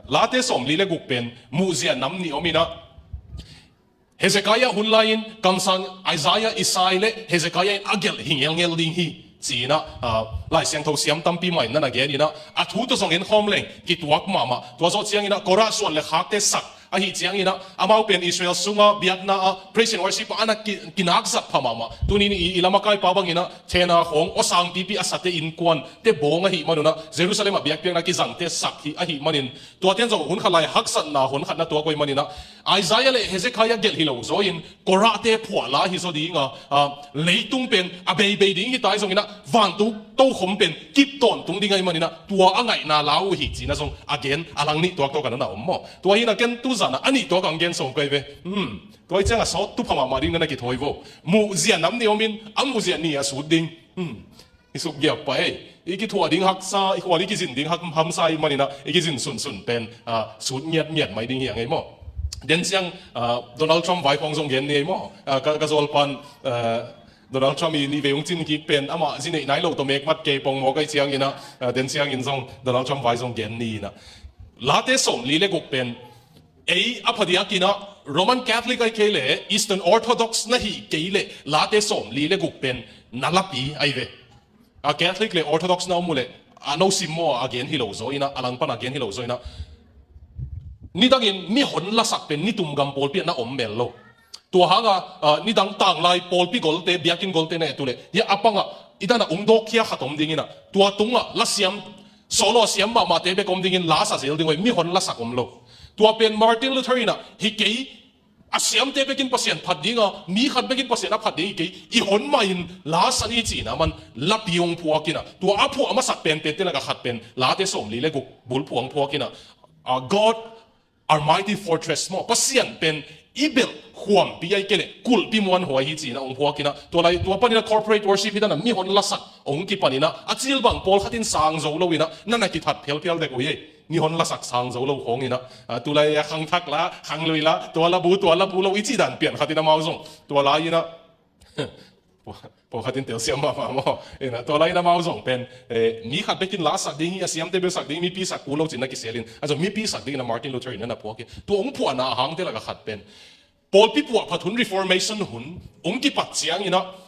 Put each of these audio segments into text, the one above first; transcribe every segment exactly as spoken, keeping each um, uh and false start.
Late sawmli le guk pen muhzia nam nih om inah, Hezekiah hun lai-in kamsang Isaiah, Isai le Hezekiah in a gelh hi ngelngel ding hi ci-inah, ah, Lai Siangtho siam tampi mah in na na gen inah, a thu tawh zong en khawm leng kituak mahmah. Tua zawh cianginah Korah suan le khakte sak ahi cianginah, amau pen Israel sunga biakna ah praise and worship ah a na ki-, kinak zat pha mahmah. Tuni-in i, i lamakaipa banginah thena khawng awsang pipi a sate innkuante bawng ahih manunah, Jerusalem ah biakpiakna kizangte sak hi ahih manin, tuate in zong hun khat lai haksatna hun khat na tuak uh ahih maninah, Isaiah le Hezekiah gelh hi lo zaw-in Korahte phuah la hi zaw dinga, ah, leitung pen a beibei ding hi ta hi zonginah, vantung tokhom pen kip tawntung ding ahih maninah, tua a ngaihna la uh hi ci-inah zong a gen a lang nih tuaktuak a na na om maw. Tua hi inah ken tuzanah a nih tuak ang gen sawm kei ve. Hmm. Tua hi ciangah sawt tu pha mahmah ding na na kithawi vo. Muhzia nam nih om in, a muhzia nih a sut ding. Hmm. I sukgiap pah ei. I kithuah ding haksa, i khual i kizin ding hak hamsa ahih maninah, i kizin sunsun pen, ah, sut ngiatngiat mai ding hi a ngei maw. Den ciang, ah, Donald Trump vai khawng zong gen ni ei maw. Ah, ka, ka zawlpan, ah, Donald Trump i nih vei hong cin kik pen, amah zi neih nai lo tawh mekmat kei pongmawk ahi cianginah, ah, den ciangin zong Donald Trump vai zong gen ni inah. Late sawmli le guk pen, ei a phadiakinah Roman Catholic ahi kei le Eastern Orthodox na hih kei le Late sawmli le guk pen na lapi ahi ve. A Catholic le Orthodox na om uh leh, a no sim maw a gen hi lo zaw inah, a langpan a gen hi lo zaw inah, nidangin mihon lasak pen nitum gam pawlpi ah na om mel lo. Tua hanga, ah, nidang tanglai pawlpi golte, biakinn golte na et uh leh, hia a pangah i danah ung dawkkhia khat om dinginah, tua tungah lasiam, solo a siam mahmahte bek om dingin la sa zel ding uh hi, mihon lasak om lo. Tua pen Martin Luther inah, hi kei, a siamte bekin Pasian phat dinga, mi khat bekin Pasian a phat ding hi kei, i hon mah in la sa ni ci-inah aman lapi hong phuak inah, tua a phuah a masak penpente lakah khat pen Late sawmli le guk bulphuh hong phuak inah, ah, God our mighty fortress maw, Pasian pen i belh khuampi ahi kei leh kulhpi muanhuai hi ci-inah hong phuak inah, tua lai, tua paninah corporate worship hi danah mihon lasak hong kipan inah, a cil bang pawlkhat in sang zo lo inah, na na kithat phialphial dek uh hi. Mihon lasak sang zo lo khawng inah, ah, tulai a khangthak la, khanglui la, tua la bu, tua la bu lo i cih dan pian khat in amau zong tua lai inah, pawlkhat in telsiam mahmah maw. Inah, tua lai inah amau zong pen, eh, mi khat bekin la sak ding hi, a siamte bel sak ding, mipi sak kul lo ci-in na kiselin. A zong mipi sak ding inah Martin Luther in na na phuak hi. Tua hong phuahna a hangte lakah khat pen, pawlpi puahphat hun, Reformation hun hong kipat cianginah,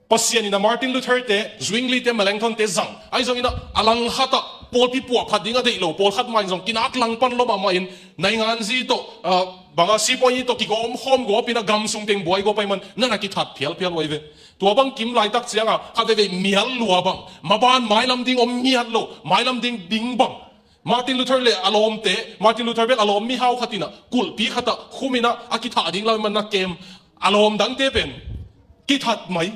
Pasian inah Martin Luther te, Zwingli te, Melanchthon te zang. Ahi zonginah a langkhatah pawlpi puahphat ding a deih lo pawlkhat mah in zong kinak langpan lo mahmah in, nainganzi tawh, ah, banga sipawi tawh kigawm khawm gawp inah gam sung teng buai gawp ahih man na na kithat phialphial uh ahi ve. Tua bang kim laitak cianga khat veivei mial lua bang, maban mailam ding om ngiat lo, mailam ding ding bang, Martin Luther le a lawmte, Martin Luther bel a lawm mihau khat inah kulhpi khatah khum inah a kithah ding lam man na kem, a lawm dangte pen kithat mai,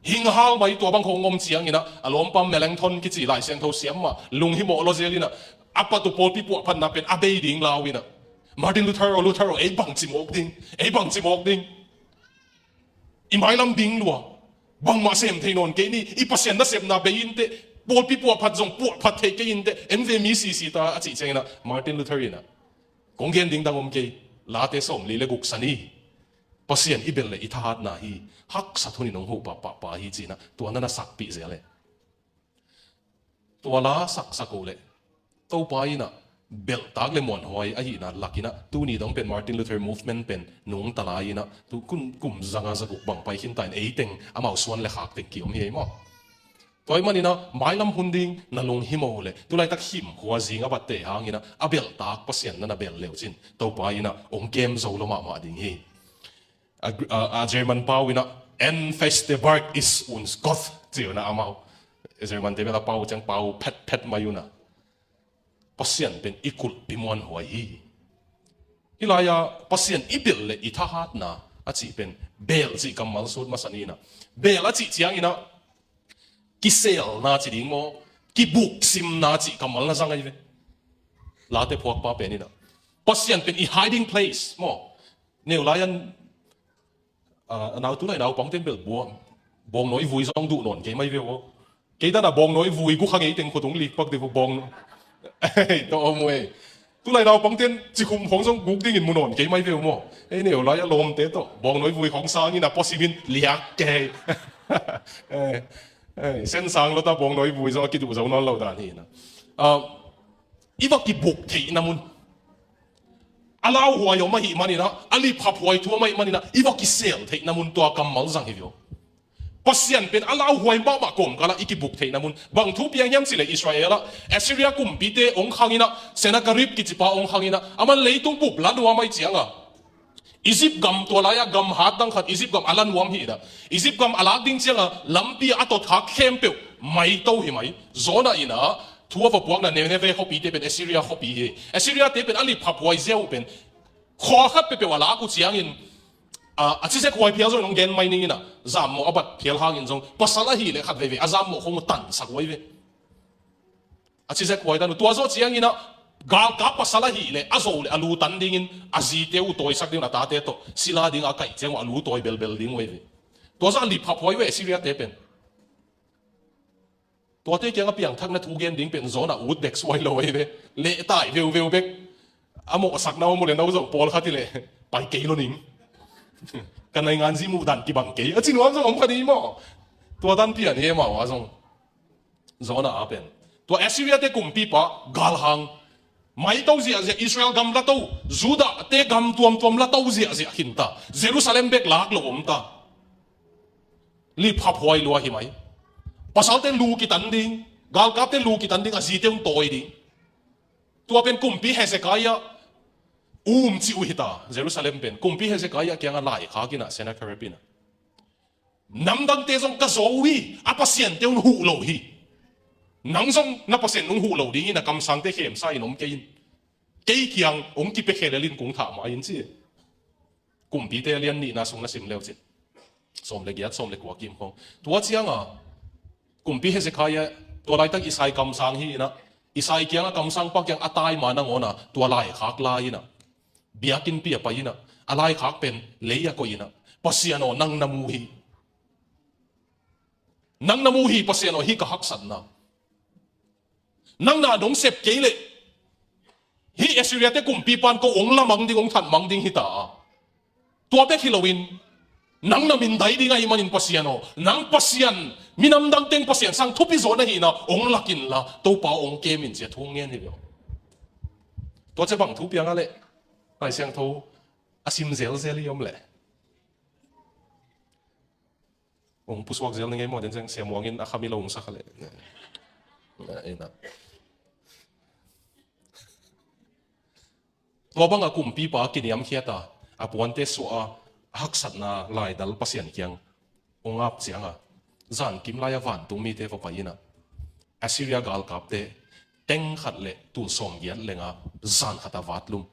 hinghal mai, tua bang khawng om cianginah a lawmpa Melanchthon kici Lai Siangtho siam mah lunghimawh lua zel inah, a pat uh pawlpi puahphatna pen a bei ding lau inah, Martin Luther aw, Luther aw, ei bangci mawk ding, ei bangci mawk ding. I mailam ding lua, bangmah sem thei nawn kei ni, i Pasian nasepna bei inteh, pawlpi puahphat zong puahphat thei kei inteh, en ve mi sisi ta, a cih cianginah Martin Luther inah, kong gen ding dang om kei, Late sawmli le guk sa ni, Pasian i belh le i thahatna hi, haksat hunin hong huh pahpahpa hi ci-inah, tua na na sakpih zel eh. Tua la saksak uh leh Topa inah belhtak le muanhuai ahihna lak inah, tuni dong pen Martin Luther movement pen nungta lai inah, tu kum, kum zanga zaguk bang pai khinta in eiteng amau suan le khak teng kiom hi ei maw. Tua ahih maninah mailam hun ding na lunghimawh uh leh, tulaitak himkhua zing a batte hanginah a belhtak Pasian na na belh leucin, Topa inah hong kem zo lo mahmah ding hi. A, a, a German pau inah, Ein feste Bark ist uns Gott, ci uh inah amau. German te bel a pau ciang pau phetphet mai uh inah, Pasian pen i kulhpi muanhuai hi. Hih lai-a Pasian i belh le i thahatna a cih pen, belh cih kammal sut masa ni inah, belh a cih cianginah kiselna ci ding maw, kibuksimna cih kammal na zang ahi ve. Late phuakpa pen inah, Pasian pen i hiding place maw. Neu lai-an, ah, a nau, tulai naupangten bel bua, bawngnawi vui zong duh nawn kei mai ve uh aw. Kei danah bawngnawi vui guk kha ngeiteng khut hong likpak dih uh bawng. Ei, tawh om uh ei. Tulai naupangten cikhum khawng zong guk dingin mu nawn kei mai ve uh maw. Ei, neu lai-a lawmte tawh bawngnawi vui khawng sangin a pawsimin liak kei. Ei, ei, sen sang lo ta bawngnawi vui zong a kiduh zo nawn lo dan hi inah. Ah, i va kibuk theihna mun, a lauhuai om ahih manin ah, a liphaphuai thu om ahih manin ah, i va kisel theihna mun tua kammal zang hi viau. Pasian pen a lauhuai mahmah kawmkal ah i kibuk theihna mun. Bang thu piang hiam cih leh Israel ah Assyria kumpite hong khang in ah, Sennacherib kici pa hong khang in ah, aman leitung bup la nuam ahih ciang a, Egypt gam, tua lai-ah gam hat dang khat Egypt gam a la nuam hi in ah, Egypt gam a lak ding ciang a lampi a tot khak khempeuh maito hi mai. Jonah in ah thu a va puakna Nineveh khuapite pen Assyria khuapi hi. Assyria-te pen a liphaphuai ziau pen, khua khat peuhpeuh a lak uh ciangin, a, a cizek huai phial zong in hong gen mai ning in ah, zammawh a bat phial hangin zong pasal ahih leh khat veivei a zammawh khong uh tansak uh ahi ve. A cizek huai tan uh. Tua zawh ciangin ah, galkap pasal ahih leh a zo leh a lu tan dingin a zite uh tawisak ding un, a tate tawh sila ding a kaih ciang uh a lu tawi belbel ding uh ahi ve. Tua zawh a liphaphuai uh e Assyria-te pen. Tuate kiangah piangthakna thu gen ding pen Jonah ut bek suai lo ahi ve. Lehtai veuveu bek. A mawhsakna om uh leh no zong pawlkhat hi leh, pai kei lo ning. Ka nainganzi muhdan kibang kei, a ci nuam zong om kha ding maw. Tua dan pian hi e amau a zong. Jonah a pen, tua Assyria-te kumpipa galhang, maito ziahziah, Israel gam lato, Judah-te gam tuamtuam lato ziahziah khin ta. Jerusalem bek lak lo om ta. Liphaphuai lua hi mai. Pasalte lu kitan ding, galkapte lu kitan ding, a zite un tawi ding. Tua pen kumpi Hezekiah umcih uh hi ta, Jerusalem pen. Kumpi Hezekiah kiangah laikhak in ah, Sennacherib in ah, namdangte zong ka zo uh hi, a pasiante un huh lo hi. Nang zong na pasian un huh lo ding in ah, kamsangte khemsa in om kei in. Kei kiang hong kipia khelel in kong thah mai in ci. Kumpite a lian nihna sung na sim leu cin, sawm le giat, sawm le kua kim khong. Tua ciang a, kumpi Hezekiah, tua laitak Isai kamsang hi in ah, Isai kiangah kamsangpa kiang a tai ma nangawn a, tua laikhak la in ah, biakinnpi ah pai in ah, a laikhak pen lei ah koih in ah, Pasian aw, nang na mu hi. Nang na mu hi, Pasian aw, hih ka haksatna. Nang na nong sep kei leh, hih Assyria-te kumpipa'n ko hong lamang ding, hong thatmang ding hi ta a. Tua bek hi loin, nang na mindai ding ahih manin Pasian aw, nang Pasian, minam dang teng Pasian sang thupi zaw na hihna hong lak inla, Topa aw hong kem in, ci a thu hong ngen hi lo. Tua ciang bang thu piang a leh, Lai Siangtho a sim zelzel i om leh, hong pusuak zel ni ngei maw, den ciang Sia Muang in a kham i lo hong sak a leh. Tua bang a kumpipa kiniamkhiat a, a puante suah a, a haksatna laidal Pasian kiang hong ap ciang a, zankim lai a vantung mite va pai in ah, Assyria galkapte teng khat leh tul sawm giat leng a, zan khat a vatlum.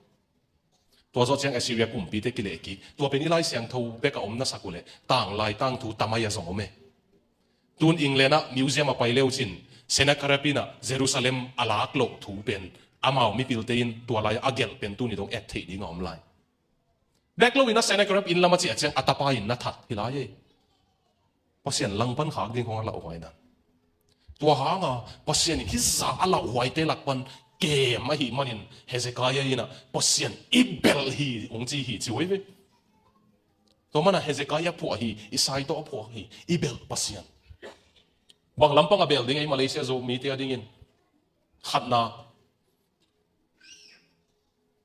Tua zawh ciang Assyria kumpite kilehkik. Tua pen i Lai Siangtho bek a om na sak uh leh, tanglai tangthu tamai a zong om e. Tun England ah museum a pai leu cin, Sennacherib in ah Jerusalem a lak loh thu pen, amau mipilte in tua lai a gelh pen tuni dong et theih ding a om lai. Bek lo in ah Sennacherib inn lam a ciah ciang a tapa in na that hi lai e. Pasian langpan khak ding khong a lauhuai dan. Tua hang a, Pasian in hih zah a lauhuaite lak pan kem ahih manin, Hezekiah in ah, Pasian i belh hi, hong ci hi ci uh ahi ve. Tua man a Hezekiah phuah hi, Isai tawh a phuah hi, i belh Pasian. Bang lampang a belh ding ei Malaysia Zomite a dingin. Khatna,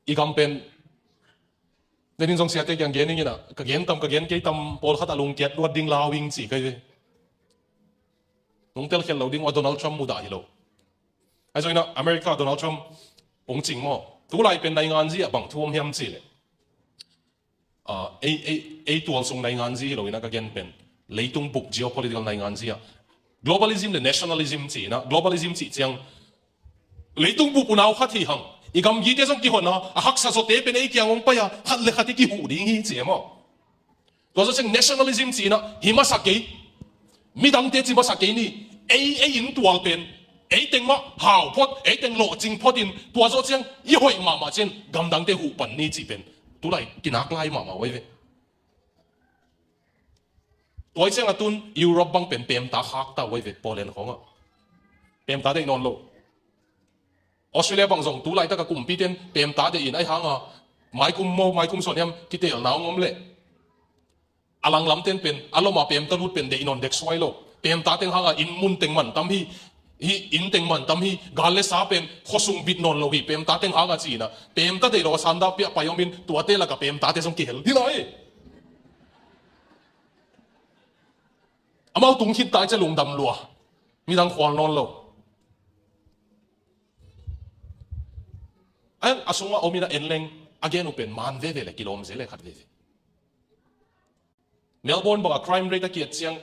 i gam pen, den in zong siate kiang gen ing in ah, ka gen tam, ka gen kei tam, pawlkhat a lungkiat luat ding lau ing ci ka hi ve. Nong telkhial lo ding uh a, Donald Trump mudah hi lo. Ahi zongin ah America Donald Trump hong cing maw. Tulai pen nainganzi ah bang thu om hiam cih leh, ah, ei, ei, ei tual sung nainganzi hi lo in ah ka gen pen, leitung bup geopolitical nainganzi ah, globalism le nationalism ci in ah, globalism cih ciang, leitung bup unau khat hi hang, i gamgite zong kihonna, a haksa zawte pen ei kiang hong pai a, khat le khat i kihuh ding hi ci e maw. Tua zawh ciang nationalism ci in ah, hi masa kei, midangte ci masa kei ni, ei, ei inntual pen, ei teng mah hau phot, ei teng lawhcing phot in, tua zawh ciang i hoih mahmah ciang gamdangte huh pan ni cih pen, tulai kinak lai mahmah uh ahi ve. Tua hi ciang a tun Europe bang pen pemta khak ta uh ahi ve, Poland khong ah. Pemta deih nawn lo. Australia bang zong tulaitak a kumpite in pemta deih in, ahi hang a, maikum maw, maikum suan hiam, kitelna hong om leh, a langlamte in pen a lom a pemta lut pen deih nawn dek suai lo. Pemta teng hang a inn mun teng man tam hi. Hih inn teng mantam hi, gal le sa pen khuasung bit nawn lo hi, pemta teng hang a ci-in ah, pemta deih lo a sanda piah pai om in, tuate lakah pemtate zong kihel hi lai. Amau tung khit ta i cia lungdam lua, midang khual nawn lo. A, a sungah om in a en leng, a gen uh pen man veve le kilawm zel le khat veve. Melbourne bangah crime rate a kiat ciang,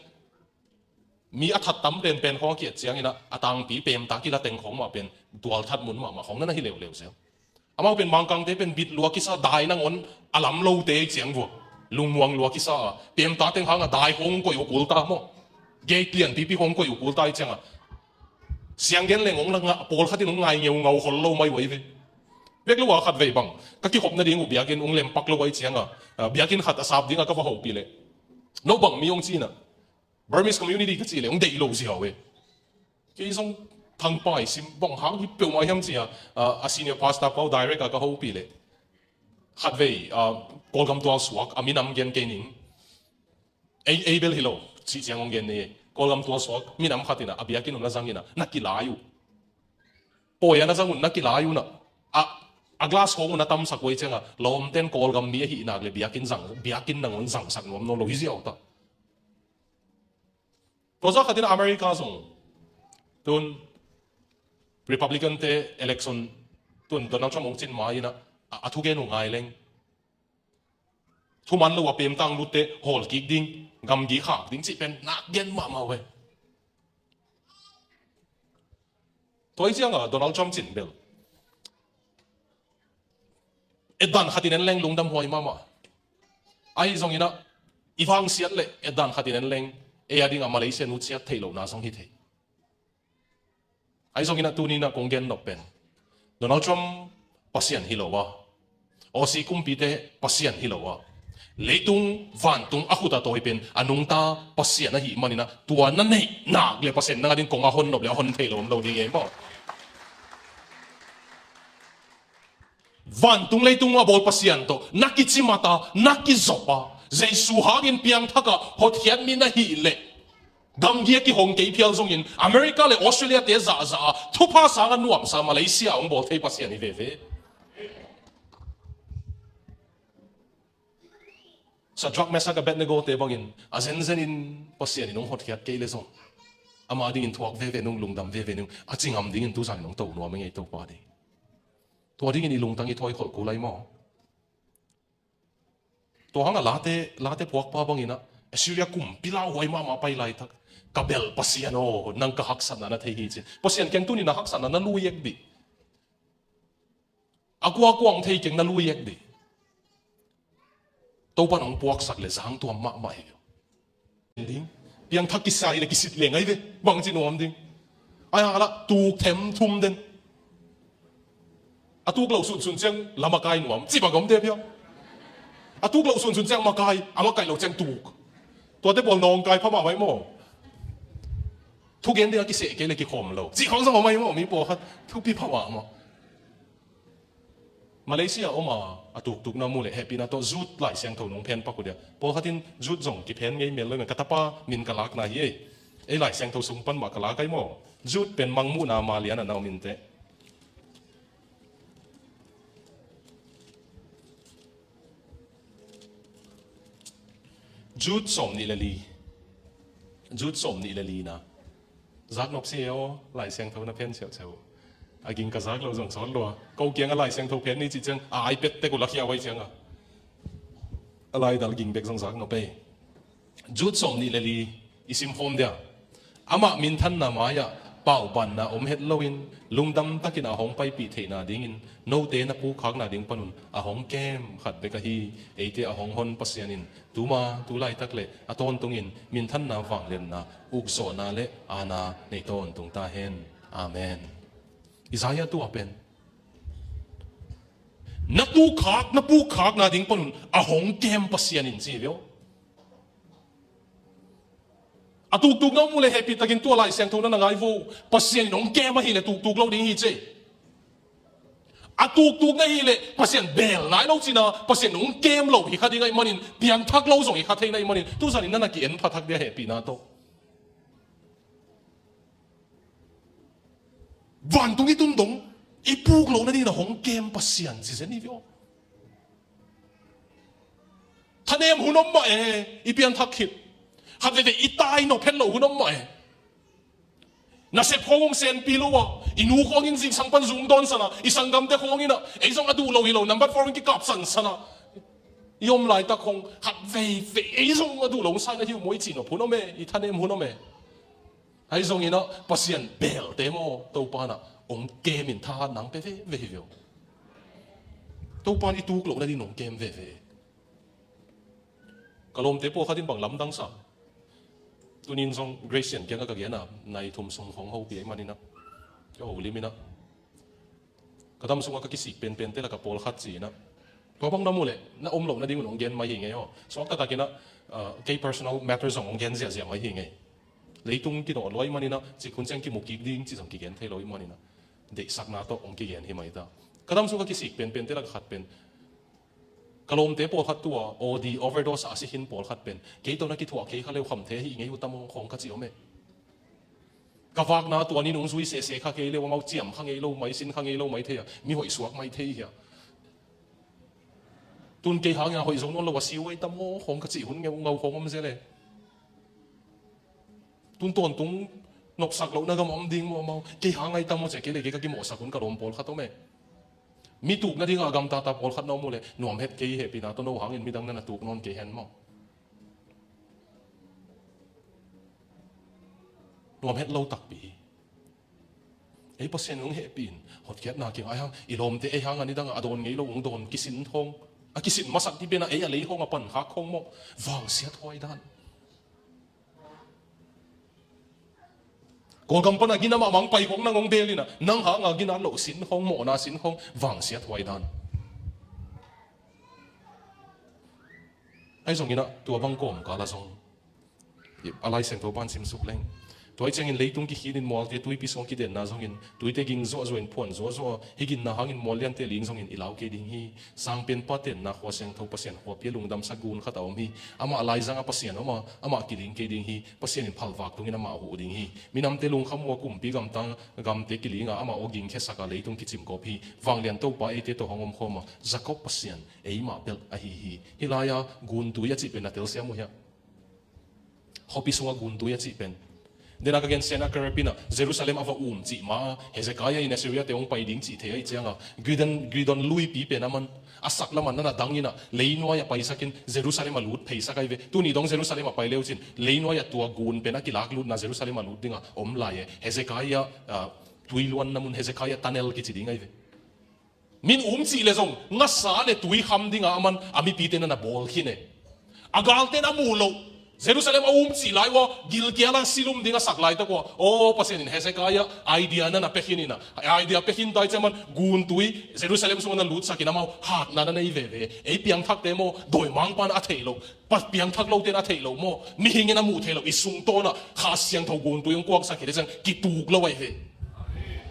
mi a that tam penpen khawng a kiat ciangin ah, a tangpi pemta kila teng khawng mah pen dual that mun mahmah khawng na na hi leuleu zel. Amau pen Mangkangte pen bit lua kisa, dai nangawn a lam lote ciang vua, lungmuang lua kisa a, pemta teng hangah dai khawng koih uh kulta maw, gate lianpipi khawng koih uh kulta i ciangah, sianggen leng hong la ngah, pawlkhat in hong ngai ngeungau khol lo mai uh ahi ve. Bek lo a khat vei bang, ka kikhop nading uh biakinn hong lempak lo ahi ciangah, ah, biakinn khat a sap dingah ka va hopih leh, no bang mi hong ci-in ah, Burmese community ka cih leh hong deih lo ziau e. Kei zong thangpai sim bang hang hi peuhmah hiam ci-a, ah, a senior pastor pau direct a ka hopih leh, khat vei, ah, Kawlgam tualsuak a minam gen kei ning. Ei, ei bel hi lo, cih ciang hong gen ni. Kawlgam tualsuak minam khat in ah, a biakinn un na zang in ah, na kilai uh. Pawi a na zang un na kilai un ah, a, a glass khawng un na tamsak uh ahi ciangah, lawmten Kawlgam mi ahih nak le biakinn zang, biakinn nangawn zangsak nuam nawn lo hi ziau ta. Tua zah khat in ah America zong, tun Republican te election, tun Donald Trump hong cin ma in ah, a, a thugen uh ngai leng, thuman lo a pemtang lutte hawlkik ding, gamgi khak ding cih pen nak gen mahmah uh e. Tua hi ciangah Donald Trump cin bel, etdan khat in en leng lungdam huai mahmah. Ahi zongin ah, i vangsiat le etdan khat in en leng, ei a dingah Malaysia nu ciat theih lohna zong hi thei. Ahi zongin ah tuni-in ah kong gen nop pen, Donald Trump Pasian hi lo a, Aussie kumpite Pasian hi lo a, leitung vantung a khut a tawi pen a nungta Pasian ahih manin ah, tua na neih nak le Pasian nang a ding kong a hon nop le a hon thei lo om lo ding e maw. Vantung leitung a bawl Pasian tawh na kicimat a, na kizop a, Jesu hangin piangthak a hotkhiat mi na hih leh, gamgi a kihong kei phial zongin America le Australia te zahzah a, thupha sang a nuamsa Malaysia hong bawl thei Pasian hi veve. Shadrach, Meshach, Abednego te bangin a zenzenin Pasian in hong hotkhiat kei le zong, ama dingin thuak veve nung, lungdam veve nung, a ci ngam dingin tuzan in hong to nuam ing ei Topa ding. Tua dingin i lungtang i thawi kholh kul lai maw? Tua hangah Late, Late puakpa bangin ah, Assyria kumpi lauhuai mahmah pai laitak, ka bel Pasian aw, nang ka haksatna na thei hi, ci-in. Pasian kiang tuni na haksatna na lui ek dih. A kuakua hong thei keng na lui ek dih. Topa'n hong puaksak le zangtuam mahmah hi. Ding. Piangthak kisa hi le kisit leng ahi ve. Bangci nuam ding. Ai hala tuk them thum den. A tuk lo sunsun ciang la makai nuam. Ci bang om te pia. A tuk lo sunsun ciang makai. A makai lo ciang tuk. Tuate pawl nawngkai pha mahmah hi maw. Thugen ding a kiseh kei le kikhawm lo. Ci khawng zong om ahi maw, mi pawlkhat. Thupi pha mahmah. Malaysia om a, a tuktuk na mu le hehpihna tawh Jude Lai Siangtho nong phen pak uh dia. Pawlkhat in Jude zong kiphen ngei mel lo, ka tapa min ka lakna hi ei. Ei Lai Siangtho sung pan mah ka lak ai maw. Jude pen Mangmuhna Malian a na om inteh. Jude sawm nih le li. Jude sawm nih le li na. Zak nop si e aw, Lai Siangtho na phen siausiau. A ging ka zak lo zong sawt lua. Ko kiang a Lai Siangtho phen ni cih ciang, a iPad tek uh lakhia vai ciang a. A laidal ging bek zong zak nop ei. Jude sawm nih le li i sim khawm dia. Amah minthanna mai-ah paubanna om het loin, lungdam takin a hong paipih theihna dingin, note na pukkhakna ding panun a hong kem khat bek ahi, eite a hong hon Pasian in, tuma, tu laitak le a tawntungin, minthanna vangliatna, ukzawhna le aana nei tawntung ta hen. Amen. Isaiah tu a pen. Na pukkhak, na pukkhakna ding panun a hong kem Pasian in ci hi ve aw. A tuktuk na om uh le hehpih takin tua Lai Siangtho na na ngai vo. Pasian in hong kem ahih leh tuktuk lo ding hi ci. A tuktuk na hih leh Pasian bel nai lo cihna, Pasian hong kem lo hi kha ding ahih manin, piangthak lo zong hi kha thei na hih manin, tuzan in na na ki-en pha thak dia hehpihna tawh. Vantung i tun dong i puk loh nadingin a hong kem Pasian ci zen hi ve aw. Thanem hun om mah e, i pianthak khit. Khat veve i tai nop het loh hun om mah e. Nasep khawng hong senpi lo a, i nu khawng in zingsang pan zung dawnsan a, i sanggamte khawng in a, ei zong a duh lo hi lo, number four in kikapsansan a, i om laitak khawng khat veivei ei zong a duh lo hong san a hi uh maw i cih nop hun om e, i thanem hun om e. Ahi zongin a Pasian belte maw Topa in a hong kem in thahat nang pe veve hi ve aw. Topa in i tuk loh nadingin hong kem veve. Ka lawmte pawlkhat in bang lamdang sa. Tunin zong Grace Sian kiangah ka gen a, nai thum sung hong hopih ahih manin a, ka holim in a, ka dam sungah ka kisik penpente lakah pawlkhat ci in a, tua bang na muh leh na om loh nadingun hong gen mai hi ngei aw. Suakta takin a, ah, kei personal matter zong hong gen ziahziah mai hi ngei. Leitung kinawh lua ahih manin a, cik hun ciang kimu kik ding cih zong kigen thei lo ahih manin a, deihsakna tawh hong kigen hi mai ta. Ka dam sungah kisik penpente lakah khat pen, ka lawmte pawlkhat tua aw di overdose a si khin pawlkhat pen, kei tawh na kithuah kei kha leu khamthei hi ngei uh tam aw khawng ka cih om e. Ka vakna tua nin hong zui sese kha kei leu amau ciam kha ngei lo mai, sin kha ngei lo mai thei a, mi hoih suak mai thei hi a. Tun kei hangin a hoih zo nawn lo a si uh ei tam aw khawng ka cih hun ngeu ngau khawng om zel e. Tun tawntung nopsak lohna gam om ding maw amau, kei hang ai tam aw ci a, kei le kei ka kimawhsak hun ka lawm pawlkhat om e. Mi tuk nadingah a gamtata pawlkhat na om uh leh nuam het kei, hehpihna tawh no hangin midang na na tuk nawn kei hen maw. Nuam het lo takpi hi. Ei Pasian in hong hehpih in, hotkhiatna kingai hang, i lawmte ei hang a nidangah a dawn ngei lo hong dawn kisin hawng, a kisin masak dih pen a ei a lei hawng a pan khak hawng maw, vangsiat huai dan. Kawlgam pan a gina mahmah hong pai khawng nang hong bel in a, nang hang a gina loh sin hawng, mawhna sin hawng, vangsiat huai dan. Ahi zongin a, tua bang kawmkal a zong a Lai Siangtho pan simsuk leng, tua ahih ciangin leitung kikhin in mualte tuipi sungah kidenna zongin, tuite ging zuahzuah in phuan zuahzuah a, hih ginna hangin mual liante ling zongin i lau kei ding hi. Sangpenpa tenna khua siangtho Pasian khuapi a lungdamsak gun khat a om hi. Amah laizang a Pasian om a, amah kiling kei ding hi. Pasian in phalvak tungin amah huh ding hi. Minamte lungkham uh a kumpi gamtang gamte kiling a, amah aw gingkhiasak a leitung kicimkawp hi. Vanglian Topa eite tawh hong omkhawm a, Jakob Pasian eimah belh ahi hi. Hih lai-a guntui a cih pen na telsiam uh hiam? Khuapi sungah guntui a cih pen, dena ka gen, Sennakerib in a Jerusalem a va um cih ma, Hezekiah in Assyria te hong pai ding cih thei ahih cianga, Gidon, Gidon luipi pen a man a sak lamah na na dang in a, leinuai a paisakin Jerusalem a lut pheisak ahi ve. Tuni dong Jerusalem a pai leu cin, leinuai a tua gun pen a kilaklutna Jerusalem a lut dinga om lai e. Hezekiah, ah, tuiluanna mun, Hezekiah tunnel kici ding ahi ve. Min um cih le zong ngasa le tui kham dinga a man a mipite na na bawl khin e. A galte na muh loh, Jerusalem a um cih lai uh a, gilkial a silum ding a sak laitak uh a, aw, Pasian in Hezekiah idea na na pia khin in a, idea pia khin ta ahih ciang man guntui Jerusalem sungah na lutsakin amau hatna na nei veve. Ei piangthakte maw, dawimangpa na a theih loh, pa piangthak lote na a theih loh maw, mihing in a muh theih loh i sungtawn ah Kha Siangtho guntui hong kuaksak khit ciang kituk lo ahi ve.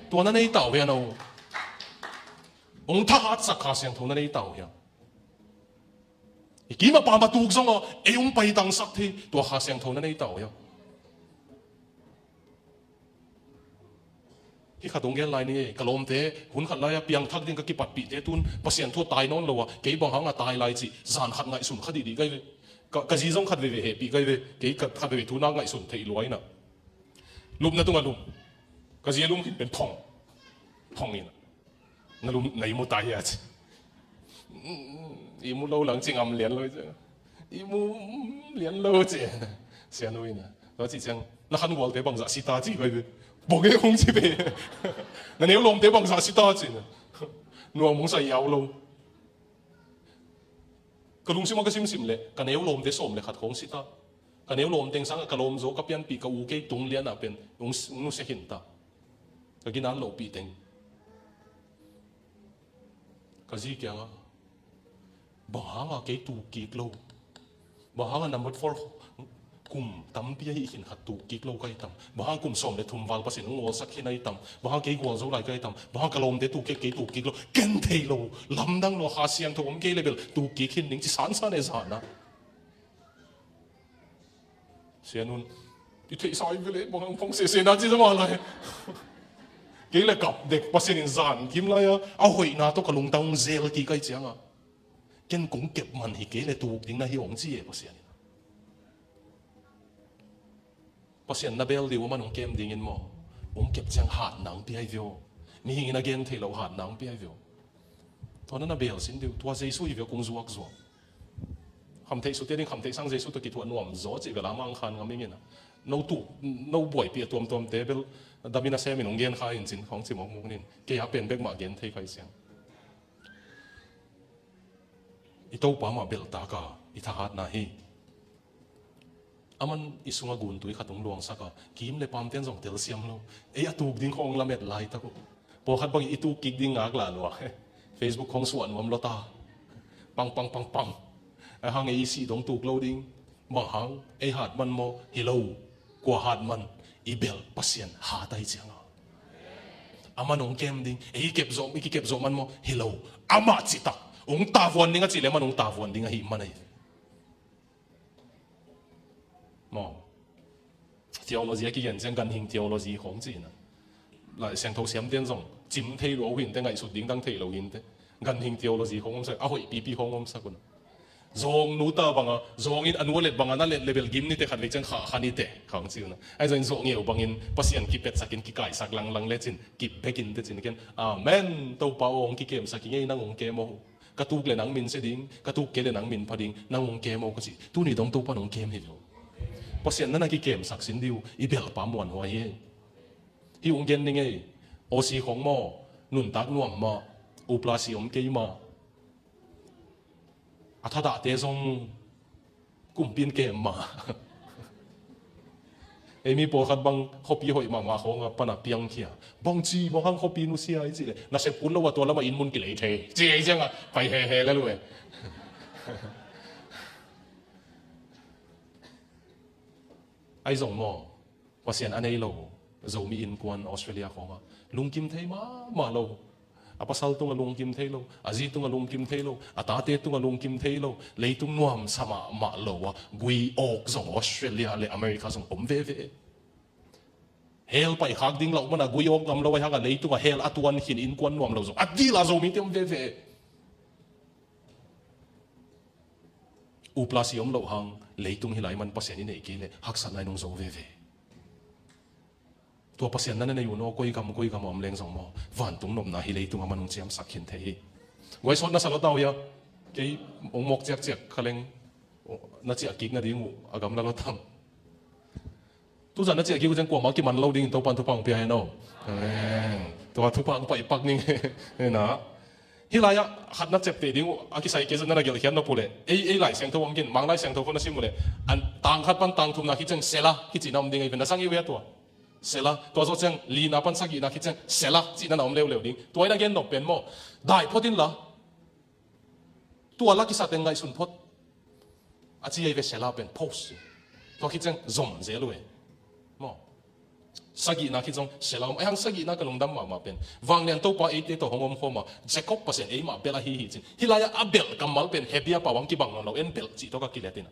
Tua na nei ta uh ve a no. Hong thahatsak Kha Siangtho na nei ta uh hiam? I kim a pam a tuk zong a, ei hong paitangsak thei tua Kha Siangtho na nei ta uh hiam? Hih khat hong gen lai ni e, ka lawmte, hun khat lai-a piangthak ding ka kipatpihte tun Pasian thu a tai nawn lo a, kei bang hang a tai lai cih zan khat ngaihsun kha dihdih ka hi ve. Ka, ka zi zong khat veve hehpih ka hi ve, kei khat veve thu na ngaihsun theih lua in a. Lupna tungah lum. Ka zi a lum khin pen thong. Thong in a. Na lum, na ihmu ta hia ci. Ihmu lo lang ci, ngam lian lo ci. Ihmu lian lo ci. Sianu in a. Tua ci ciang, na khan gualte bangzah si ta ci koi ve. Bawng e hong ci ve. Na neu lawmte bangzah si ta ci. Nuam hong sa iau lo. Ka lungsim ah ka simsim leh, ka neu lawmte sawm le khat khawng si ta. Ka neu lawm teng sangah ka lawm zaw, ka pianpih, ka u kei tung lianah pen hong s-, hong nusia khin ta. Ka gina lohpih teng. Ka zi kiangah, bang hangah kei tuk kik lo? Bang hangah number four kum tampi ahi khin khat tuk kik lo ka hi tam? Bang hang kum sawm le thum val Pasian hong ngawlsak khin ahi tam? Bang hang kei gualzo lai ka hi tam? Bang hang ka lawmte tuk kik, kei tuk kik lo? Ken thei lo, lamdang lo, Kha Siangtho om kei le bel tuk kik khin ding ci sansan e zan a. Sianun, i theihsa i vele, bang hang phong sese na ci zama lai. Kei le kap dek, Pasian in zan kim lai-a a hoihna tawh ka lungtang hong zel kik ahih ciangah, ken kong kep man hi kei le tuk ding na hi hong ci e Pasian in. Pasian na bel ding uh, aman hong kem dingin maw, hong kep ciang hatna hong pia hi ve aw. Mihing in a gen theih loh hatna hong pia hi ve aw. Tua na na bel sin ding uh, tua Jesu hi ve aw, kong zuakzuak. Khamtheih sute ding, khamtheih sang Jesu tawh kithuah nuam zaw cih bel a mangkhan ngam ing in a. No tuk, no buaipih a tuamtuamte bel damin a semin hong gen kha in cin, khawng ci mawkmawk nin. Kei a pen bek mah gen thei kha hi ciang. I Topa mah belhtak a i thahatna hi. Aman i sungah guntui khat hong luangsak a, kim le pamte'n zong telsiam lo. Ei a tuk ding khawng lamet laitak uh. Pawlkhat bangin i tuk kik ding ngak lah lua. Facebook khawng suah nuam lua ta. Pang, pang, pang, pang. A hang ei i sih dong tuk lo ding. Bang hang, ei hat man maw? Hi lo. Kua hat man? I belh Pasian hat ahih ciangah. Aman hong kem ding, ei kep zawh, i kikep zawh man maw? Hi lo. Amah citak hong tavuan ding a cih leh aman hong tavuan ding ahih man ahi. Maw. Theology a kigen ciang ganhing theology khawng ci-in a. Lai Siangtho siamte'n zong cim thei lua uh hinteh, ngaihsut ding dang thei lo hinteh. Ganhing theology khawng om sak, a hoih pipi khawng om sak un. Zawng nu ta banga, zawng in a nu a let banga na let le bel gim nite, khat vei ciang khah kha nite, khawng ci un a. Ahi zongin zawh ngeu bangin Pasian kipetsakin kikaisak langlang lecin kip bekin tecin ken. Amen. Topa aw, hong kikemsak i ngei, nang hong kem aw. Ka tuk le nang min sia ding, ka tuk kei le nang min pha ding, nang hong kem aw ka ci. Tuni dong Topa nong kem hi lo. Pasian na na kikemsak sin ding uh, i belhpa muanhuai hi. Hih hong gen ning ei, Aussie khawng maw, nuntak nuam mah, upla si om kei mah. A thadahte zong kumpi in kem mah. Ei mi pawlkhat bang khuapi hoih mahmah khawng a pan a piangkhia. Bangci bang hang khuapi nusia i cih leh, nasep kun lo a tua lamah inn mun kilei thei. Ci ei ciangah pai hehe lel uh e. Ahi zong maw, Pasian a nei lo Zomi innkuan Australia khawngah lungkim thei mahmah lo. A pasal tungah lungkim thei lo, a zi tungah lungkim thei lo, a tate tungah lungkim thei lo, leitung nuamsa mahmah lo a gui awk zong Australia le America zong om veve. Hell paikhak ding lah uh mana gui awk ngam lo ahi hangah leitungah hell a tuan khin innkuan nuam lo zong a dila Zomite om veve. Upla si om loh hang leitung hi lai man Pasian i neih kei leh haksatna in hong zo veve. Tua Pasian na na nei un aw, koi gam koi gam a om leng zong maw, vantung nopna hi leitung a man hong ciamsak khin thei hi. Guai sawt na sa lo ta uh hia? Kei hong mawk ciakciak kha leng na ciah kik nading uh a gamla lo tam. Tuzan na ciah kik uh ciang kuamah kiman lo dingin Topan thupha hong pia hen aw. Amen. Tua thupha hong paih pak ning. Hena. Hih lai-ah khat na ciapteh ding uh a kisai kei zong na na gelhkhiat nop uh leh, ei, ei Lai Siangtho hong gen, Mang Lai Siangtho khawng na sim uh leh, an, tang khat pan tang thumna khit ciang Selah kicihna om ding ahi ve, na zang hi uh hia tua? Selah. Tua zawh ciang lina pan sagihna khit ciang Selah cihna na om leuleu ding. Tua in a gen nop pen maw, dai phot inla, tua la kisa teng ngaihsun phot. A ci ahi ve Selah pen, pause. Tua khit ciang zom zel uh e. Maw. Sagihna khit zong Selah om. Ahi hang sagihna ka lungdam mahmah pen, Vanglian Topa eite tawh hong omkhawm a, Jacob Pasian eimah belh ahi hi cin. Hih lai-ah a belh kammal pen Hebru pau hong kibang nawn lo, en belh cih tawh ka kilet in a.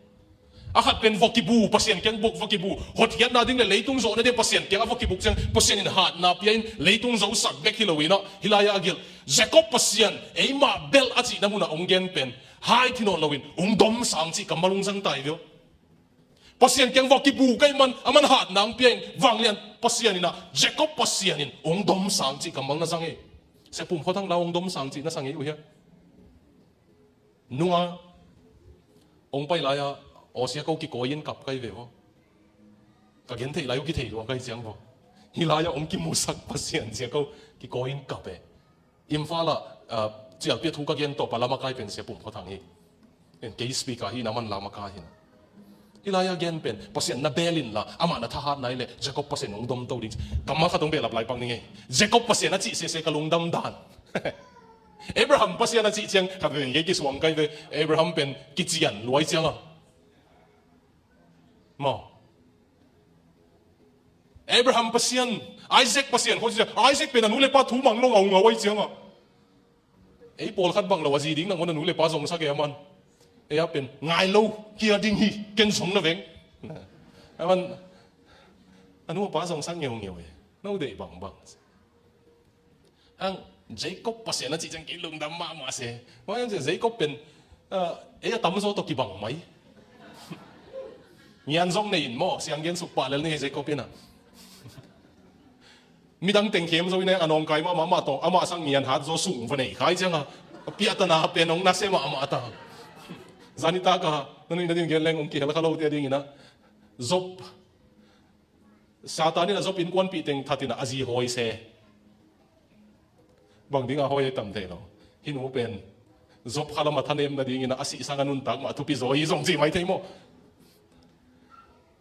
A khat pen vua kibu, Pasian kiang buk vua kibu. Hotkhiatna ding le leitung zawhna ding Pasian kiang a vua kibuk ciang, Pasian in hatna pia in leitung zosak bek hi lo in a, hih lai-ah a gelh Jacob Pasian eimah belh a cihna munah hong gen pen, hai thi nawn loin hong domsang cih kammal hong zang ta hi ve aw. Pasian kiang vua kibu ka hih man, aman hatna hong pia in, Vanglian Pasian in a, Jacob Pasian in hong domsang cih kammal na zang hi. Sia Pum Khua Thang lau hong domsang cih na sa ngei uh hia? Nunga hong pai lai-a, aw sia ko kikawi in kap kai ve aw. Ka gen theih lai uh kithei lua kai ciang vaw. Hih lai-ah hong kimusak Pasian sia ko kikawi in kap e. Imphal ah, ah, cialpi a thu ka gen tawh pala makai pen Sia Pum Khua Thang hi. En kei speaker hi na man la makai hi na. Hih lai-ah gen pen, Pasian na bel inla, amah na thahat nai leh, Jacob Pasian hong domto ding. Kammal khat hong behlap lai pak ning ei. Jacob Pasian a cih sese ka lungdam dan. Abraham Pasian a cih ciang, khat vei kei kisuang kai ve, Abraham pen kician luai ciang a. Maw. Abraham Pasian, Isaac Pasian, khawng ci ciang, Isaac pen a nu le pa thu mang lo ngaungau ai ciang a. Ei pawlkhat bang lo a zi ding nangawn a nu le pa zongsak e a man. Ei a pen, ngai lo, kia ding hi, ken zong na veng. A man, a nu a pa zongsak ngeungeu e. No deih bangbang. Ang Jacob Pasian a cih ciang kei lungdam mahmah se. Mah hiam cih Jacob pen, ah, ei a tamzaw tawh kibang mai. Ngian zong nei in maw, siang gen suk pah lel ni Jacob in a. Midang teng khem zo in a, a nawngkai mahmah, amah tawh, amah sang ngian hat zaw sung va nei khai ciang a, a piahtana pen hong nasia mahmah ta. Zan nitak a, na nuih nading gen leng hong kihel kha lote ading in a, Job, Satan in a Job innkuanpih teng that in a, a zi hawi se. Bang ding a hawi a tam thei lo. Hih nu pen Job kha lam a thanem nading in a, a sih sang a nuntak mah thupi zaw hi zong ci mai thei maw.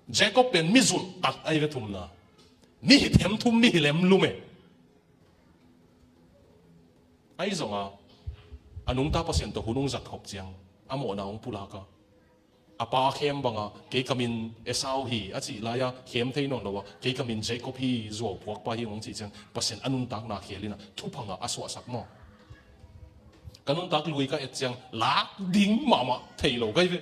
Jacob pen mi zulh tak ahi ve, thumna. Mi hi them thum, mi hi lem lum e. Ahi zong a, a nungta Pasian tawh hun hong zat khop ciang, a mawhna hong pulak a, a pa a khem bang a, kei ka min Esau hi a cih lai a, khem thei nawn lo a, kei ka min Jacob hi, zuau phuakpa hi hong cih ciang, Pasian a nuntakna khel in a, thupha ngah a suahsak maw. Ka nuntak lui ka et ciang, lak ding mahmah thei lo ka hi ve.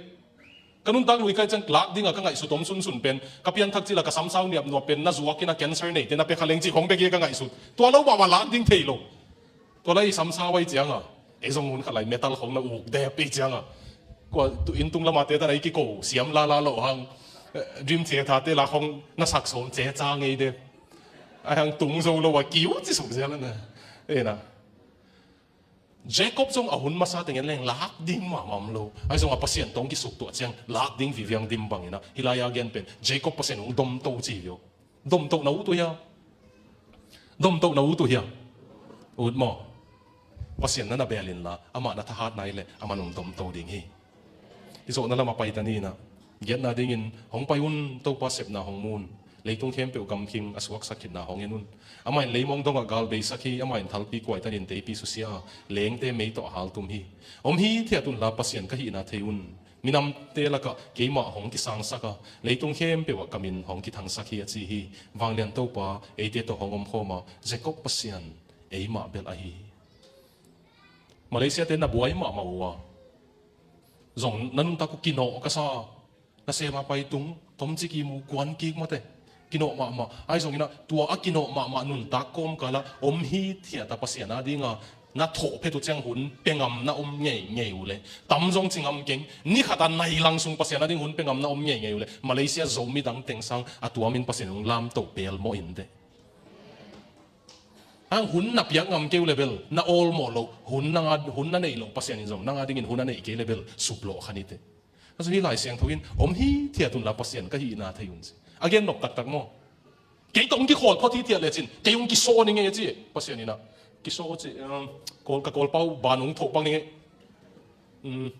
Ka nuntak lui ka et ciang, lak ding a ka ngaihsut om sunsun pen, ka pianthak cil a ka samsau niapnuap pen, na zuak in a cancer neite na pia kha leng cih khong bek hi ka ngaihsut. Tua lo mahmah lak ding thei lo. Tua lai i samsau ahi ciang a, ei zong hun khat lai metal khong na uk dep ahi ciang a, kua tu inn tung lam a te tan a i kiko siam lala lo hang, eh, Dream Theatre te la khong na sak sawm ce ca ngei dep. Ahi hang tung zo lo a kiu ci suk zel a na. Ei na. Jacob zong a hun masa teng en leng lak ding mahmah om lo. Ahi zong a Pasian tawh hong kisuk tuah ciang lak ding viviang dim bang in a. Hih lai a gen pen Jacob Pasian hong domto ci hi uh. Domtoh na ut uh hia? Domtoh na ut uh hia? Ut maw? Pasian na na bel inla, amah na thahat nai leh, aman hong domto ding hi. Hih zawhna lam a pai ta ni in a, giatna dingin, hong pai un, Topa sepna hong mu un. Leitung khempeuh gamkhing a suaksak khitna hong en un. Amah in leimong dongah gal beisak hi, amah in thalpi kuaitanin teipi susia a, lengte mei tawh a haltum hi. Om hithiat unla Pasian ka hihna thei un. Minamte lakah keimah hong kisangsak a, leitung khempeuh ah ka min hong kithangsak hi a ci hi. Vanglian Topa eite tawh hong omkhawm a, Jacob Pasian eimah belh ahi hi. Malaysia te na buai mahmah uh a, zong na nuntak uh kinawh ka sa a, na sem a pai tung, tomcik i mu kuan kik mawte. Kinawh mahmah. Ahi zongin a, tua a kinawh mahmah nuntak kawmkal ah om hithiat a Pasian a ding a na thawh phet uh ciang hun pia ngam na om ngeingei uh leh, tam zong ci ngam keng, ni khat a nai lang sung Pasian a ding hun pia ngam na om ngeingei uh leh, Malaysia Zomi dang teng sang a tuamin Pasian hong lamto pelmawh in teh. Hang hun na piak ngam kei uh leh bel na awlmawh loh, hun nang a, hun na neih loh Pasian in zong nang a dingin hun a neih kei leh bel suplawh kha ni teh. Azu hi Lai Siangtho in, om hithiat unla Pasian ka hihna thei un ci. A gen nop taktak maw? Kei tawh hong kikhawl phot hithiat lecin, kei hong kisawn ing ei a ci. Pasian in a, kisawn ci, um, kawl, ka kawlpau ban hong thoh pak ning ei. Um,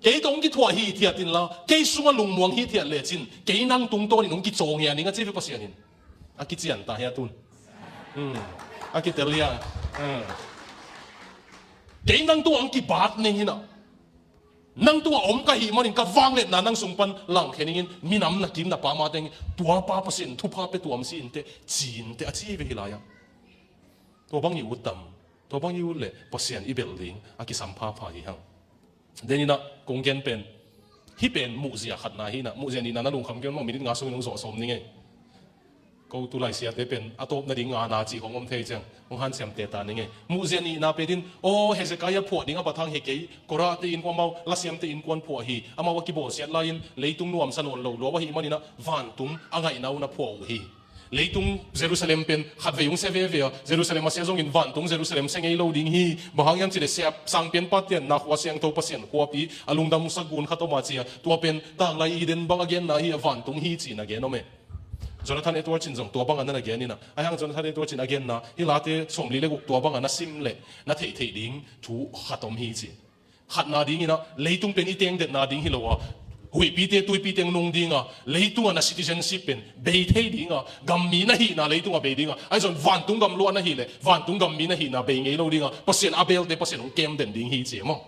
kei tawh hong kithuah hithiat inla, kei sungah lungmuang hithiat lecin, kei nang tungtawnin hong kicaw ngian ing a ci ve Pasian in. A kician ta hia tun. Um, a kitel hia. Um. Kei nang tungah hong kibat ning hi na. Nang tungah om ka hih manin ka vangliatna nang sung pan langkhia ningin, minam na kim na pam a teng, tua pa Pasian thupha pia tuam si inteh, ci inteh a ci ve hi lai-ah. Tua bang i ut tam, tua bang i ut leh Pasian i belh ding a kisam phapha hi hang. Deninah kong gen pen, hih pen muhzia khatna hi nah, muhzia nihna na lungkham kei un maw, minit nga sungin hong zawh sawm ning ei. Ko tu lai siate pen a tawp nading ngana cih hong om thei ciang hong hanciam teta ning ei. Muhzia nihna pen in, aw, Hezekiah phuah ding a bat hang hi kei, Korahte innkuan, amau lasiamte innkuan phuah hi. Amau a kibawlsiat lai-in leitung nuamsa nawn lo lua ahih maninah vantung a ngaihna un a phuah uh hi. Leitung Jerusalem pen khatvei hong sia veve a, Jerusalem a sia zongin vantung Jerusalem sia ngei lo ding hi. Bang hang hiam cihleh sia, sangpianpa tianna khua, siangtho Pasian khuapi, a lungdamsak gun khat om a ci a, tua pen tanglai Eden bang a genna hi a, vantung hi cihna gen om e. Jonathan Edwards in zong tua bangah na na gen inah, ahi hang Jonathan Edwards in a genna hih Late sawmli le guk tua bangah na sim leh na theihtheih ding thu khat om hi ci. Khatna dinginah leitung pen i tengdetna ding hi lo a, huihpite tuipite nung dinga, leitungah na citizenship pen bei thei dinga, gammi na hihna leitungah bei dinga, ahi zong vantung gam luah na hih leh vantung gammi na hihna bei ngei lo dinga, Pasian a belte Pasian hong kem den ding hi ci e maw?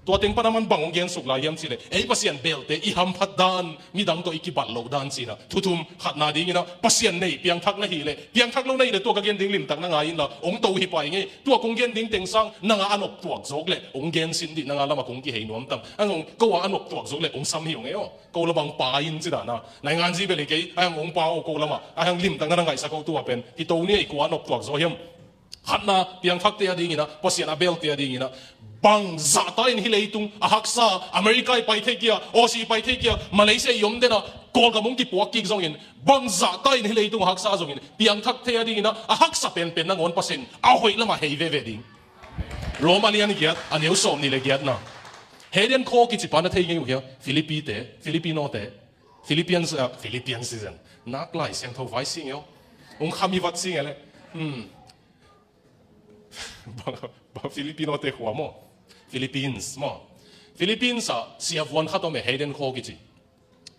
Tua teng pan a man bang hong gensuk lai hiam cihleh, ei Pasian belte i hamphat dan, midang tawh i kibat loh dan cinah thu thum. Khatna dinginah Pasian nei piangthak na hih leh, piangthak lo na hih leh tua ka gen ding limtak na ngai inla, hong to hi pai ngei. Tua kong gen ding teng sang nangah a noptuak zawk leh hong gensin dih, nangah lamah kong kihei nuam tam. Ang hong ko ah a noptuak zawk leh hong sam hi hong ei aw. Ko lamah hong pa in ci dana, naingan zi bel hi kei, ahi hang hong pa aw ko lamah, ahi hang limtak na na ngaihsak aw. Tua pen hi to ni ei, kua a noptuak zaw hiam? Khatna, piangthakte a dinginah, Pasian a belte a dinginah, bang zahta in hih leitung a haksa, America i pai thei kia, Aussie i pai thei kia, Malaysia i om denah, Kawlgam hong kipuak kik zongin, bang zahta in hih leitung a haksa zongin, piangthakte a dinginah a haksa penpen nangawn Pasian a hoih lamah hei veve ding. Roma lian giat, a neu sawm nih le giatna. Hayden Kho kici pa na thei ngei uh hia? Philippite, Filipinote, Philippians, uh, Philippians season. Nak Lai Siangtho vai sing eo. Ung khami vat sing ele. Hmm. Ba, ba Filipinote khua maw? Philippines maw? Philippines ah siavuan khat om e, Hayden Kho kici.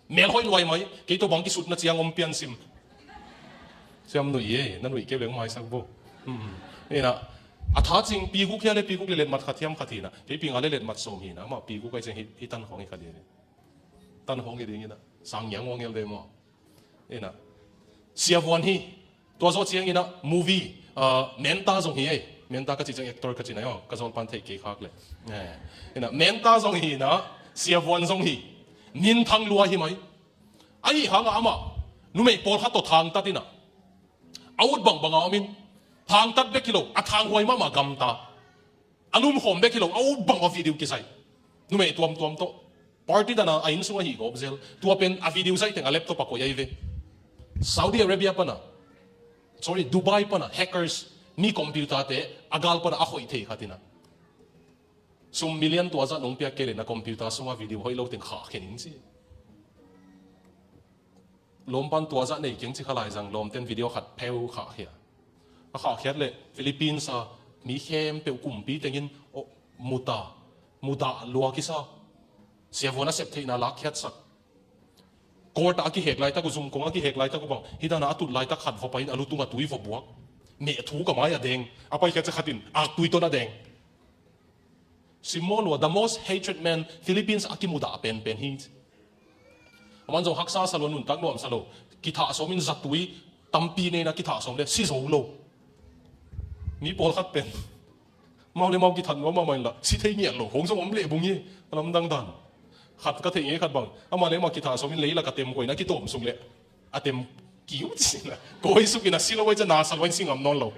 Mel hoih luai mai, kei tawh bang kisutna ciang om pian sim. Siam nuih e, na nuih kei leng maisak bo. Hmm. Ina, a tha cing pi guk hia le pi guk le letmat khat hiam khat hina. Kei pi nga le letmat sawm hina, amah pi guk ai ciang hi, hi tan khawng hi khat hi. Tan khawng hi ding ina, sang ngiang wang el de maw. Ina, siavuan hi, tua zawh ciang ina, movie, ah, Menta zong hi ei. Menta ka ci ciang actor ka ci nai aw, ka zawlpan theih kei khak le. Eh, ina, Menta zong hi ina, siavuan zong hi. Minthang lua hi mai. Ahi hanga amah, numei pawlkhat tawh thangtat ina. A ut bangbang a om in, thangtat bek hi lo, a thanghuai mahmah gamta. A lumkhawm bek hi lo, a ut bang a video kisai. Numei tuamtuam tawh. Party dana a inn sung ahi gawp zel. Tua pen a video zaih teng a laptop a koih ahi ve. Saudi Arabia pana, sorry, Dubai pana, hackers, mi computer te, a gal pana a hoih thei khat ina. Sum million tua zah nong piak kei le na computer sunga video hoih lo teng khah khe ning ci. Lawmpan tua zah nei keng ci kha lai zang lawmten video khat pheu khah khia. A khah khiat le Philippines a mi khempeuh kumpi tengin, oh, muta, mudah lua kisa. Siavuan a sep theihna lak khiatsak. Court a kihek laitak uh, zumkong a kihek laitak uh bang, hih dana a tut laitak khat va pai in a lutung a tui va buak. Meh thu ka mai a deng. A pai khiat cia khat in aktui ton a deng. Simmawh lua, the most hatred man, Philippines a kimudah penpen hi. Aman zong haksa sa lua, nuntak nuamsa lo. Kithah sawmin zatui tampi neina kithah sawm le si zo lo. Mi pawlkhat pen mau le mau kithat nuam mahmah inla si thei ngiat lo. Hong zong om leh bung hi. A lamdang dan. Khat ka theih ngei khat bang. Amah le amah kithah sawmin leilak a tem koina kitawm suk leh a tem kiu ci na. Kawi suk ina si lo ai cia na sa lo ai si ngam nawn lo.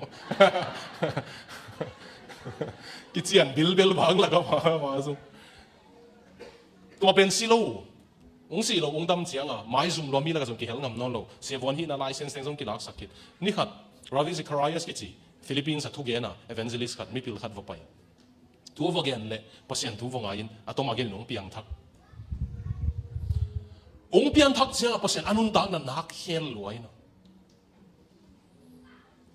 Kician bilbel bang lak a ma, ma zong. Tua pen si lo. Ung si lo, ung dam cianga maizum lua mi laka zong kihel ngam nawn lo. Siavuan hihna license teng zong kilaksak khit. Ni khat, Ravi Zacharias kici, Philippines a thugena evangelist khat, mipil khat va pai. Thu va gen le Pasian thu va ngai in a tom a gen in ung piangthak. Ung piangthak cianga Pasian a nuntakna nak khel lua ina.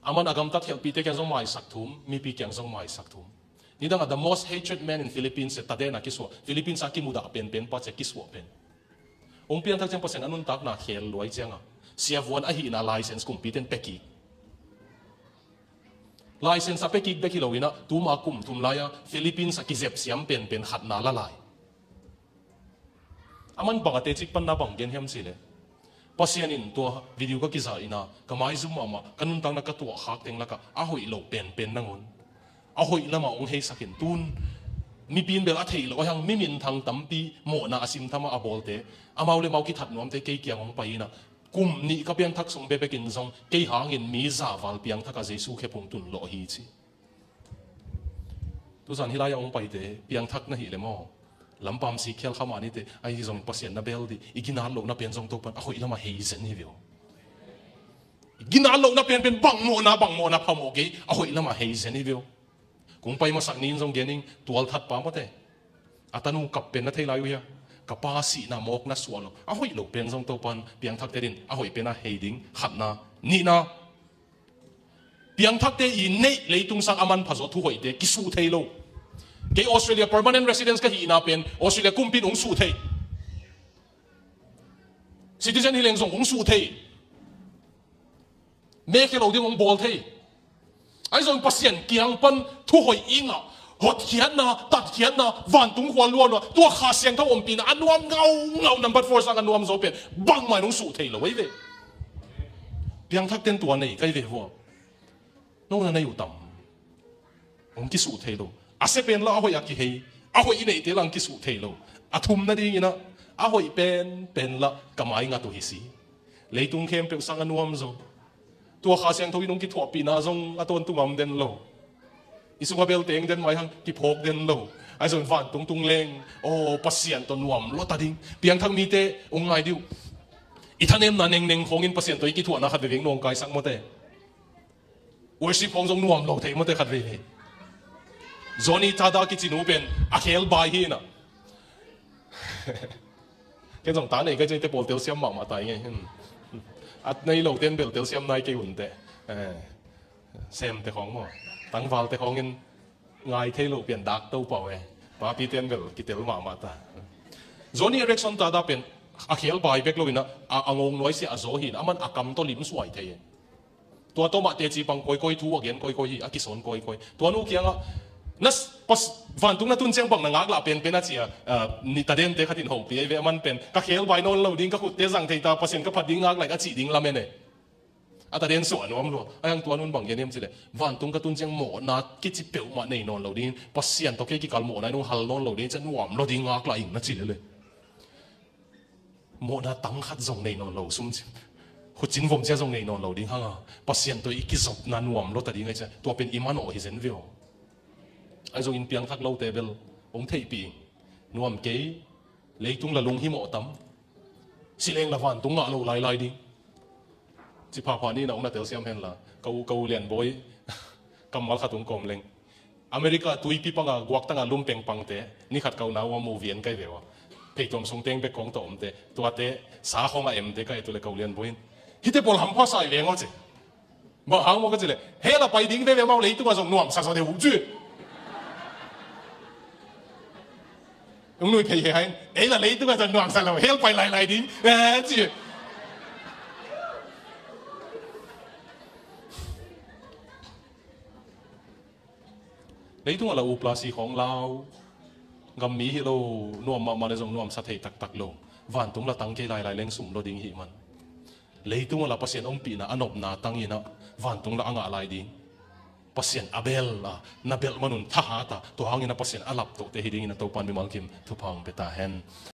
Aman a gamtat helpite kiang zong maisak thum, mipi kiang zong maisak thum. Nidang a the most hatred man in Philippines e, tadena kisuah, Philippines a kimudah penpen pa cia kisuah pen. Ung piangthak ciang Pasian a nuntakna khel luai cianga siavuan ahihna license kumpiten pekik. License a pekik bek hi lo ina, tuma kum thum lai-a Philippines a kizep siam penpen khatna la lai. Aman bang a tecik panna bang gen hiam cih leh, Pasian in tua video ka kizah ina ka maizum mahmah, ka nuntakna ka tuahkhak teng lakah a hoih lo penpen nangawn a hoih lamah hong heisak in tun. Mipi in bel a theih loh a hiang, mi minthang tampi mawhna a simtham a a bawlte, amau le mau kithat nuamte kei kiang hong pai ina, kum nih ka piangthak sung bekbekin zong kei hangin mi zahval piangthak a Jesu khephung tun lawh hi ci. Tuzan hih lai-ah hong paite piangthak na hih le maw? Lampam sik khial kha mah nite, ahi zongin Pasian na bel dih. I ginat lohna pen zong Topan a hoih lamah hei zen hi ve aw. I ginat lohna penpen bang mawhna, bang mawhna phamawh kei, a hoih lamah hei zen hi ve aw. Kung pai masak ni-in zong gen ing, tualthat pa mawte. A tanu kap pen na thei lai uh hia? Ka pa sihna mawkna suah lo. A hoih lo pen zong Topan piangthakte din a hoih pen a hei ding. Khatna, nihna. Piangthakte i neih leitung sang a manpha zaw thuhoihte kisuh thei lo. Kei Australia permanent residence ka hihna pen Australia kumpi in hong suh thei. Citizen hi leng zong hong suh thei. Mekhia lo ding hong bawl thei. Ahi zong Pasian kiang pan thuhoih ingah hotkhiatna, tatkhiatna, vantung khua luanua, tua Kha Siangtho ompihna a nuam ngaungau, number four sang a nuam zaw pen bangmah in hong suh thei lo ahi ve. Piangthakten tua nei kai ve vua. Nong na nei uh tam. Hong kisuh thei lo. A sia pen la a hoih a kihei. A hoih i neihte la hong kisuh thei lo. A thum nadingin ah, a hoih penpen la ka maingat uh hi si. Leitung khempeuh sang a nuam zaw. Tua Kha Siangtho in hong kithuahpihna zong a tawntung a om den lo. I sungah bel teng den mai hang kiphawk den lo. Ahi zongin vantung tung leng, aw, Pasian tawh nuam lua ta ding. Piangthak mite hong ngai dih uh. I thanemna nengneng khawngin Pasian tawh i kithuahna khat veve hong nawngkaisak mawte. Worship khawng zong nuam lo thei mawte khat veve. Johnny Tada kici nu pen a khel bai hi na. Ken zong ta nei ka ci te pawl telsiam mahmah ta i ngei. Hmm. A nei lo ten bel telsiam nai kei un te. Eh, Sem te khawng maw. Tangval te khawngin ngai thei lo pian dak to pau e. Papi ten bel kitel mahmah ta. Johnny Erickson Tada pen a khel bai bek lo in a, a, a ngawng nuai sia a zaw hi na. A man a kam tawh lim suai thei e. Tua tawh mah teci pang kawikawi, thu a gen kawikawi hi, a kisawn kawikawi. Tua nu kiangah, na s-, pas-, vantung na tun ciang bang na ngaklah penpen a ci a, ah, ni ta den te khat in hopih ei ve, a man pen, ka khel bai nawn lo ding, ka khutte zang thei ta, Pasian ka phat ding ngak lai, a cih ding lamen e. A ta den suah nuam lua. A hiang tua nun bang gen hiam cih leh, vantung ka tun ciang mawhna kici peuhmah nei nawn lo ding, Pasian tawh kei kikal mawhna in hong hal nawn lo ding, cia nuam lo ding ngaklah ing na ci lel e. Mawhna tang khat zong nei nawn lo, sum ci, khucin vom cia zong nei nawn lo ding hang a, Pasian tawh i kizopna nuam lua ta ding ahi cia, tua pen i manawh hi zen ve aw. Ahi zongin piangthak lote bel hong theihpih ing. Nuam kei, leitung la lunghimawh tam, si leng la vantung ngah lo lailai ding. Ci phapha ni na hong na telsiam hen la, ka u, ka u Lianbawi kammal khat hong kawm leng. America tuipi panga guaktanga lumpeng pangte, ni khat ka unau a mu vian kai ve ua. Pheituam sung teng bek kong tawh omte, tuate sa khawng a emte ka et uh leh ka u Lianbawi in, hihte pawl hampha sa hi veng aw ci. Bang hang maw ka cih leh, hell a pai ding veve amau, leitunga zong nuamsa zaw deuh uh ci. Hong nui phei he hai, ei la leitunga zong nuamsa lo, hell pai lailai ding, eh, ci. Leitungah la uplasi khawng lau, gam mi hi lo, nuam mahmah le zong nuamsa thei taktak lo. Vantung la tang kei lailai leng sum lo ding hi man. Leitungah la Pasian ompihna a nopna tangin ah vantung la a ngah lai ding. Pasian a bel a, na belh manun thahat a, tua hangin a Pasian a laptohte hi dingin a Topan mimal kim thupha hong pia ta hen.